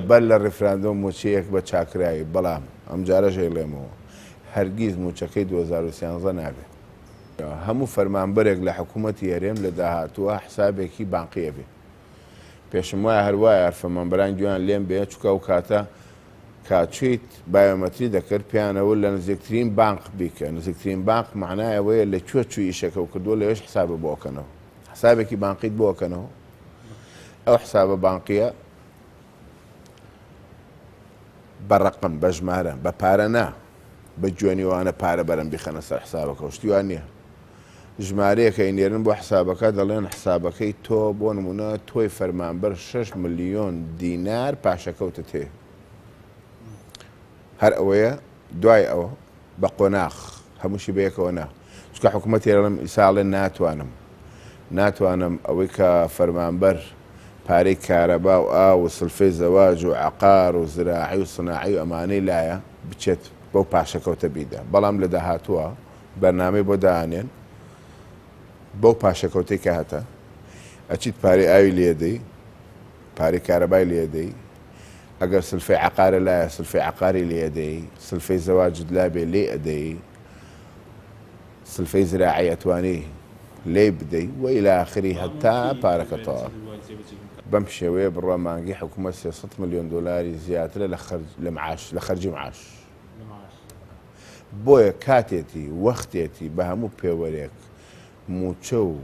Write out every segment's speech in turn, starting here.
بەر لە ڕیفراندۆم مووچەیەک بە چاکراوی، بەڵام ئەمجارەش ئەیڵێمەوە، هەرگیز مووچەکەی 2013 نابێ. هەموو فەرمانبەرێک لە حکوومەتی هەرێم لە داهاتووە حسابێکی بانقی ئەبێ. پێشم وایە هەر وایە هەر فەرمانبەران گوێیان لێم بێ، چونکە ئەو کاتە کە چوویت بایۆمەتری دەکرد پێیان ئەوت لە نزیکترین بانق بیکە، نزیکترین بانق مەعنای ئەوەیە لە کوێ چووی ئیشەکەو کردووە لەوێش حسابە بۆ ئەکەنەوە. حسابێکی بانقیت بۆ ئەکەنەوە، ئەو حسابە بانقیە بە ڕەقم، بە ژمارە، بە پارە نا، بە جوێنیوانە پارە بەرن بیخەنە سەر حسابەکە و شتی وا نییە. ژمارەیەک ئەینێرن بۆ حسابەکە دەڵێن حسابەکەی تۆ بۆ نمونە تۆی فەرمانبەر 6 ملیۆن دینار پاشەکەوتت هەیە. هەر ئەوەیە دوای ئەوە بە قۆناغ هەمووشی بەیەکەوە نا چونکە حکوومەتی هەرێم ئیسا ئەڵێ ناتوانم ناتوانم ئەوەی کە فەرمانبەر پارەی کارەبا و ئاو و سلفەی زەواج و عەقار و زراعی و سناعی و ئەمانەی لایە بچێت بەو پاشەکەوتە بیدا بەڵام لە داهاتووە بەرنامەی بۆ دائەنێن بەو پاشەکەوتەی کە هەتە ئەچیت پارەی ئاوی لێدەی پارەی کارەبای لێدەی ئەگەر سلفەی عەقارە لایە سلفەی عەقاری لێ ئەدەی، سلفەی زەواجت لابێ لێی ئەدەی، سلفەی زراعی ئەتوانی لێی بدەی و الی آخری هەتا پارەکە تەواو. بەم شێوەیە بڕوا مانگی حکومەت 300 ملیۆن دۆلاری زیاترە لە خەرج لە معاش لە خەرجی معاش. بۆیە کاتێتی وەختێتی بە هەموو پێوەرێک مووچە و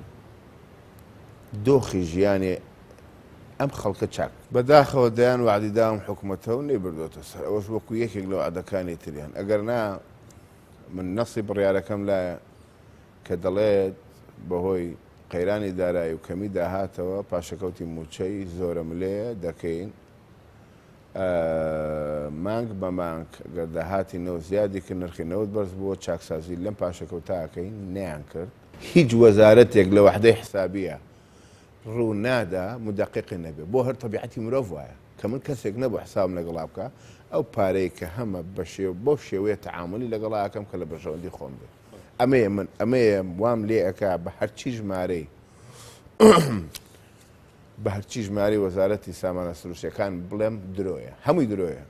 دۆخی ژیانی ئەم خەڵکە چاک. بەداخەوە دەیان وەعدی داوم حکومەتە و نەیبردۆتە سەر، ئەوەش وەکو یەکێک لە وەعدەکانی تریان، ئەگەر نا من نەسی بڕیارەکەم لایە کە دەڵێت بەهۆی قەیرانی دارایی و کەمی داهاتەوە پاشەکەوتی مووچەی زۆرەملێ دەکەین، مانگ بە مانگ گەر داهاتی نەوت زیادی کرد نرخی نەوت بەرز بووە چاکسازی لەم پاشەکەوتە ئەکەین، نەیانکرد. هیچ وەزارەتێک لە وەحدەی حسابیە ڕوو نادا مودەقیقی نەبێ بۆ هەر تەبیعەتی مرۆڤ وایە کە من کەسێک نەبوو حسابم لەگەڵا بکا ئەو پارەی کە هەمە بە شێو بەو شێوەیە تەعامولی لەگەڵا ئەکەم کە لە بەرژەوەندی خۆم بێ ئەمەیە من ئەمەیە وام لێ ئەکا بە هەرچی ژمارەی بە هەرچی ژمارەی وەزارەتی سامانە سروشتیەکان بڵێم درۆیە هەمووی درۆیە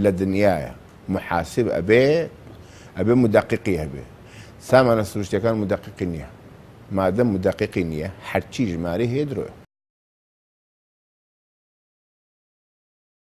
لە دنیایە محاسب ئەبێ ئەبێ مدەقیقی هەبێ سامانە سروشتیەکان مدەقیقی نییە مادەم مدەقیقی نییە هەرچی ژمارەی هەیە درۆیە.